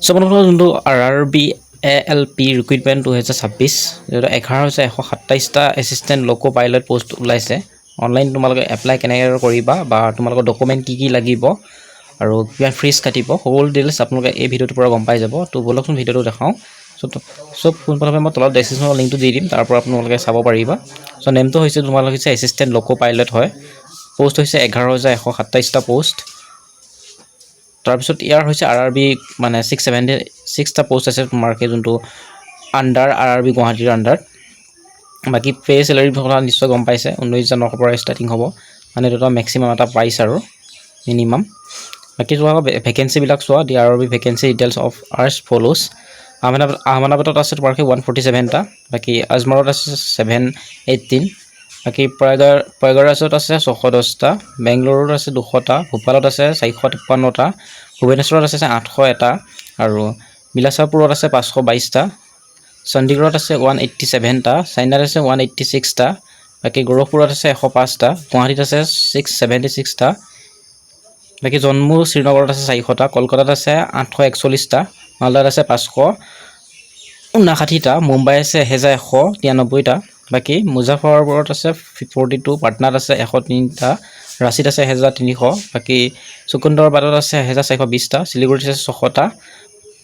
চ' বন্ধুসকল, যোনটো RRB ALP recruitment 2026, যিটো 11,127টা এছিষ্টেণ্ট লক' পাইলট পষ্ট ওলাইছে, অনলাইন তোমালোকে এপ্লাই কেনেকৈ কৰিবা বা তোমালোকৰ ডকুমেণ্ট কি কি লাগিব আৰু কিমান ফিজ কাটিব, সকলো ডিটেইলছ আপোনালোকে এই ভিডিঅ'টোৰ পৰা গম পাই যাব। তো ব'লকচোন, ভিডিঅ'টো দেখাওঁ। চ' পোনপ্ৰথমে মই তলত ডেছক্ৰিপশ্যনৰ লিংকটো দি দিম, তাৰ পৰা আপোনালোকে চাব পাৰিবা। চ' নেমটো হৈছে তোমালোক হৈছে এছিষ্টেণ্ট লক' পাইলট হয়। পষ্ট হৈছে 11,127টা পষ্ট। তাৰপিছত ইয়াৰ হৈছে আৰআৰবি মানে 676টা পষ্ট আছে তোমাৰ সেই যোনটো আণ্ডাৰ আৰআৰবি গুৱাহাটীৰ আণ্ডাৰত। বাকী পে' চেলাৰী কথা নিশ্চয় গম পাইছে, 19,900ৰ পৰা ষ্টাৰ্টিং হ'ব, মানে এইটো এটা মেক্সিমাম এটা প্ৰাইচ আৰু মিনিমাম। বাকী চোৱা, ভেকেঞ্চিবিলাক চোৱা। The RRB vacancy details of as follows. আহমেদাবাদত আছে তোমাৰ সেই 147টা, বাকী আজমৰত আছে 718, বাকী প্ৰয়াগৰাজত আছে 610টা, বেংগলোৰত আছে 200টা, ভূপালত আছে 453টা, ভুৱনেশ্বৰত আছে 801টা আৰু বিলাচাপুৰত আছে 522টা, চণ্ডীগড়ত আছে 187টা, চেন্নাইত আছে 186টা, বাকী গোৰখপুৰত আছে 105টা, গুৱাহাটীত আছে 676টা, বাকী জম্মু শ্ৰীনগৰত আছে 400টা, কলকাতাত আছে 841টা, মালদাত আছে 559টা, মুম্বাই আছে 1193টা, বাকী মুজাফৰপুৰত আছে 42, পাটনাত আছে 103টা, ৰাঁচীত আছে 1300, বাকী চিকুন্দৰাবাদত আছে 1420টা, শিলিগুৰিত আছে 600টা।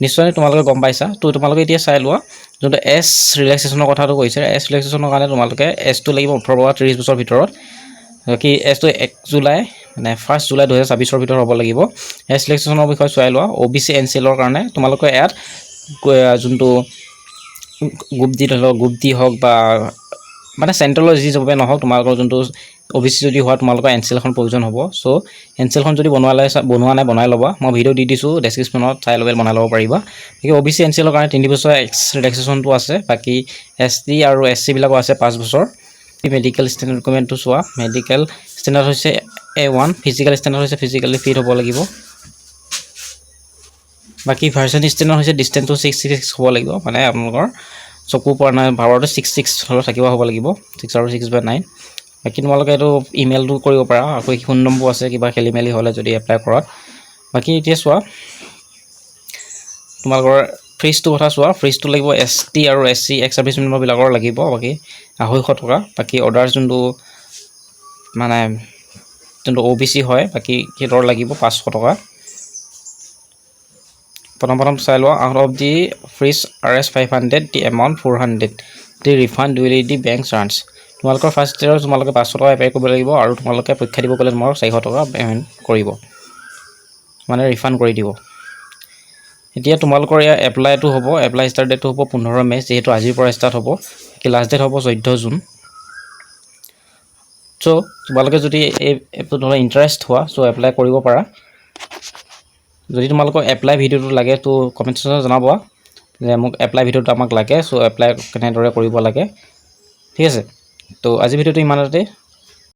নিশ্চয় তোমালোকে গম পাইছা। তো তোমালোকে এতিয়া চাই লোৱা, যোনটো এজ ৰিলেক্সেশ্যনৰ কথাটো কৈছে, এজ ৰিলেক্সেশ্যনৰ কাৰণে তোমালোকে এজটো লাগিব 18ৰ পৰা 30 বছৰৰ ভিতৰত। বাকী এজটো 1 জুলাই, মানে 1 জুলাই 2026ৰ ভিতৰত হ'ব লাগিব। এজ ৰিলেক্সেশ্যনৰ বিষয়ে চাই লোৱা। অ' বি চি, এন চি এলৰ কাৰণে তোমালোকে ইয়াত যোনটো গ্ৰুপ ডি, ধৰি লওক গ্ৰুপ ডি হওক বা মানে চেণ্ট্ৰেলৰ যি জবে নহওক, তোমালোকৰ যোনটো অ' বি চি যদি হোৱা, তোমালোকৰ এন চি এলখন প্ৰয়োজন হ'ব। চ' এন চি এলখন যদি বনোৱালে বনোৱা নাই, বনাই ল'বা। মই ভিডিঅ' দি দিছোঁ ডেছক্ৰিপশ্যনত, চাই ল'ব, বনাই ল'ব পাৰিবা। বাকী অ' বি চি, এন চি এলৰ কাৰণে 3 বছৰ এজ ৰিলেক্সেশ্যনটো আছে। বাকী এছ টি আৰু এছ চিবিলাকো আছে 5 বছৰ। মেডিকেল ষ্টেণ্ডাৰ্ড ডকুমেণ্টটো চোৱা। মেডিকেল ষ্টেণ্ডাৰ্ড হৈছে এ1, ফিজিকেল ষ্টেণ্ডাৰ্ড হৈছে ফিজিকেলি ফিট হ'ব লাগিব। বাকী ভিজন ষ্টেণ্ডাৰ্ড হৈছে ডিষ্টেঞ্চটো 6 6 হ'ব লাগিব, মানে আপোনালোকৰ চকু পৰা নাই পাৱাৰটো 6 6 হ'লেও থাকিব হ'ব লাগিব, 6 আৰু 6/9। বাকী তোমালোকে এইটো ইমেইলটো কৰিব পাৰা, আকৌ ফোন নম্বৰ আছে কিবা খেলি মেলি হ'লে যদি এপ্লাই কৰাত। বাকী এতিয়া চোৱা, তোমালোকৰ ফিজটোৰ কথা চোৱা। ফিজটো লাগিব এছ টি আৰু এছ চি, এক্স ছাৰ্ভিচ মেম্বাৰবিলাকৰ লাগিব বাকী 250 টকা। বাকী আদাৰ যোনটো মানে যোনটো অ' বি চি হয়, বাকী সিহঁতৰ লাগিব 500 টকা। প্ৰথম প্ৰথম চাই লোৱা। Out of the fees Rs 500, the amount 400 the refund duly the bank charge. তোমালোকৰ ফাৰ্ষ্ট ইয়েৰ তোমালোকে 500 টকা এপ্লাই কৰিব লাগিব আৰু তোমালোকে পৰীক্ষা দিব গ'লে তোমালোক 400 টকা পে'মেণ্ট কৰিব, মানে ৰিফাণ্ড কৰি দিব। এতিয়া তোমালোকৰ ইয়াৰ এপ্লাইটো হ'ব, এপ্লাই ষ্টাৰ্ট ডেটটো হ'ব 15 মে', যিহেতু আজিৰ পৰা ষ্টাৰ্ট হ'ব। বাকী লাষ্ট ডেট হ'ব 14 জুন। চ' তোমালোকে যদি এই এপটোত হ'লে ইণ্টাৰেষ্ট হোৱা, চ' এপ্লাই কৰিব পাৰা। যদি তোমালোকৰ এপ্লাই ভিডিঅ'টো লাগে, তো কমেণ্ট ছেকশ্যনত জনাবা যে মোক এপ্লাই ভিডিঅ'টো আমাক লাগে, চ' এপ্লাই কেনেদৰে কৰিব লাগে। ঠিক আছে, তো আজি ভিডিঅ'টো ইমানতে।